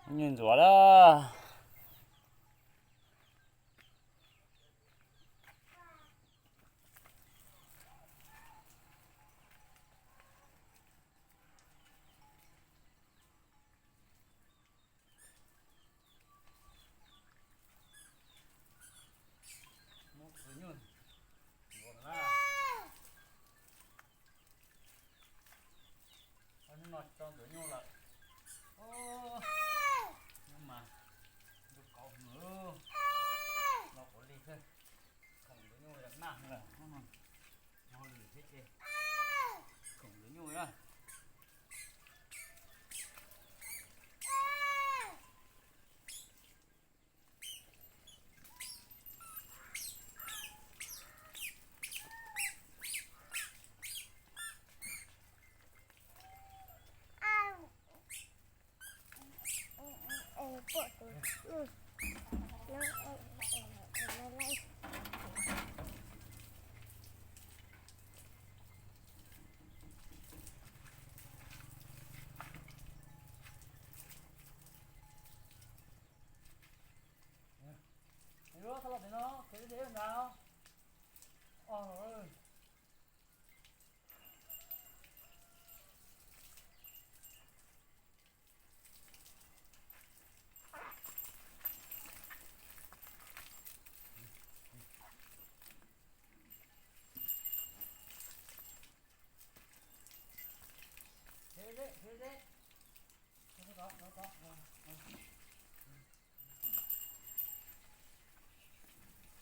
Nyuj ntxuav lawm. Hnub no tsis tau ntxuav nyuj lawm. Nyuj mas ntuj kauv heev, los quav li xwb. Khoom ntxuav nyuj maj heev lawm. Hnub no mus lwm thiab ces khoom ntxuav nyuj na.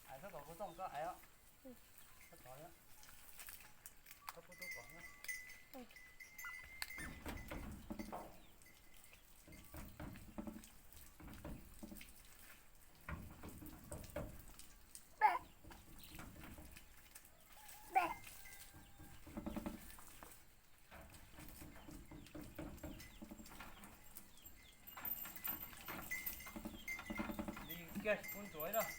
Ais, koj kom kuv txooj koj ais os. Koj tod, koj pub tub kom na. Li kiag tsis pub ntxuav ib lawm.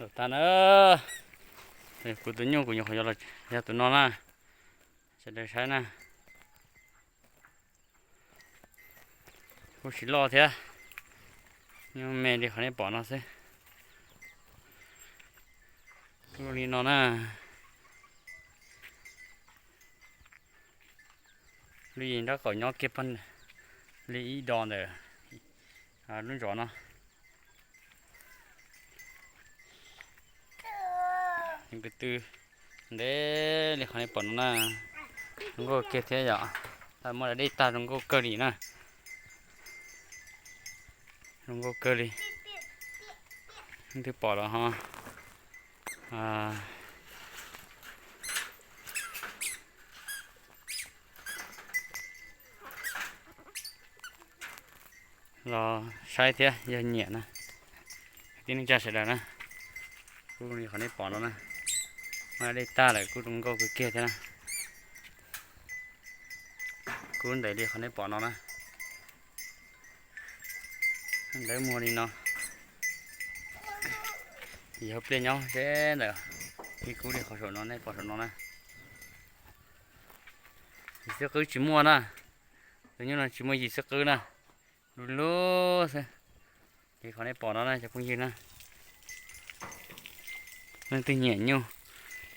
Lawm tag na. Kuv tus nyuj kuv nyuam qhuav yog tus no na. Sawv daws saib na. Kuj tsis loj thiab. Nyuj me li qhov nej pom no xwb. Lub li no na. Lub yeej nrab qaum nyob kiag pab li ib do ntawm lub zos no. Kwv tw ntev li qhov nej pom no na, zoo nkauj kiag thiab yom. Tau muab da dej tag zoo nkauj kawg li na. Zoo nkauj kawg li. Leej twg pom los ho los saib thiab yog nyiam na. Kwv tij neej tsa sawv daws na, kuj li qhov nej pom no na, muab da dej tag lawm kuj zoo nkauj kawg kiag thiab na. Kub ntev li qhov nej pom no na. Ntawd muag li no. Yog pliaj nyob seb ntawm, ib kub li qhov saum no nej pom saum no na. Yim xwb qwb tsis muaj na. Tus nyuj no tsis muaj yim xwb qwb na, lub lub xwb. Li qhov nej pom no na cov phooj ywg na, leej twg nyiam nyuj,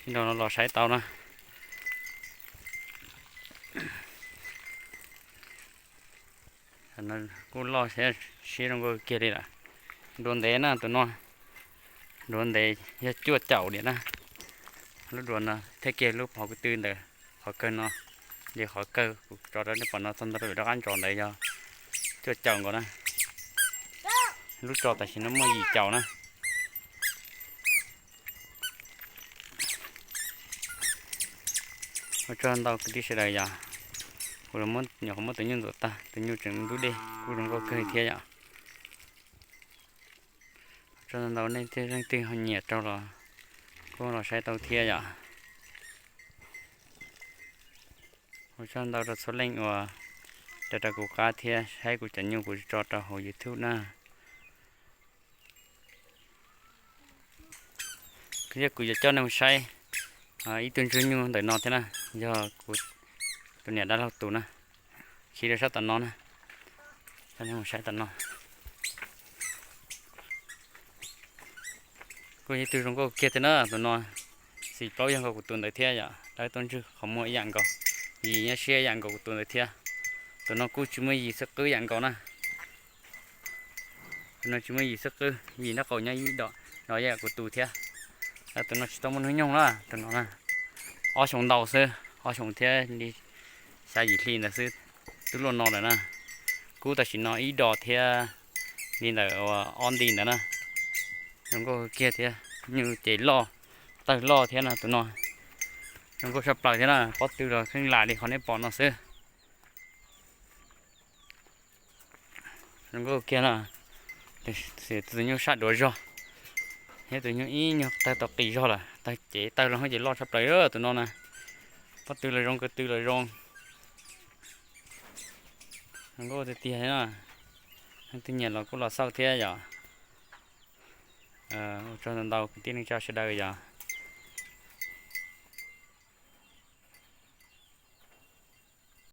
sib nraus no los saib tau na. Kuj loj siab zoo nkauj kiag li lawm. Duav ntev na tus no, duav ntev yog cuaj caum diam na. Lub duav no thiab kiag lub hauv kwv tw ntawm qhov kawg no, li qhov kawg kuv tso rau nej pom no txog ntua rau rov qab ntsos ntawd yog cuaj caum nkaus na. Lub tso tam sim no muaj yim caum na. Ua tsaug ntau kwv tij sawv daws yom. Kuv los nyuam qhuav muab tus nyuj ntxuav tag, tus nyuj tseem ntub dej kuj zoo nkauj kawg thiab yom. Ua tsaug ntau nej thiab, leej twg ho nyiam rau los kuj los saib tau thiab yom. Ua tsaug ntau rau txhua leej uas raws rau kuv qab thiab saib kuv cov nyuj kuv tso rau hauv YouTube na. Thiab kuv yuav coj nej mus saib ib tug ntsuag nyuj ntawm no thiab na, yog kuv tus niam dab laug tus na, khi rau sab tom no na. Coj nej mus saib tom no. Kuj yog ib tug zoo nkauj kiag thiab na tus no. Xim plaub yog nkaus kuv tus ntawd thiab yom, dawb tuaj ntswg qhov muag ib yam nkaus, yim nyob siab ib yam nkaus kuv tus ntawd thiab. Tus no kuj tsis muaj yim xwb qwb ib yam nkaus na. Tus no tsis muaj yim xwb qwb, yim nraub qaum nyob ib do, no ib yam kuv tus thiab. Tab tus no tsis tau muaj hnub nyoog na, tus no na, ob xyoos ntau xwb, ob xyoos thiab li xya yim hli ntawd xwb, twb luaj no lawm na. Kub tam sim no ib do thiab li ntawm ob nti ntawd na. Zoo nkauj kiag thiab, nyuj ces loj, tawg loj thiab no tus no. Zoo nkauj tshaj plaws thiab na, pob tw los kheej lam li qhov nej pom no xwb. Zoo nkauj kiag na. Tus nyuj sab duav zog, thiab tus nyuj ib nyuag tawg tau qis zog lawm, tawg ces tawg los ces loj tshaj plaws tus no na. Pob tw los zoo, ko tw los zoo. Zoo nkauj tiag tiag na. Leej twg nyiam los kuj los xauj thiab yom. Ua tsaug ntau kwv tij neej tsa sawv daws yom.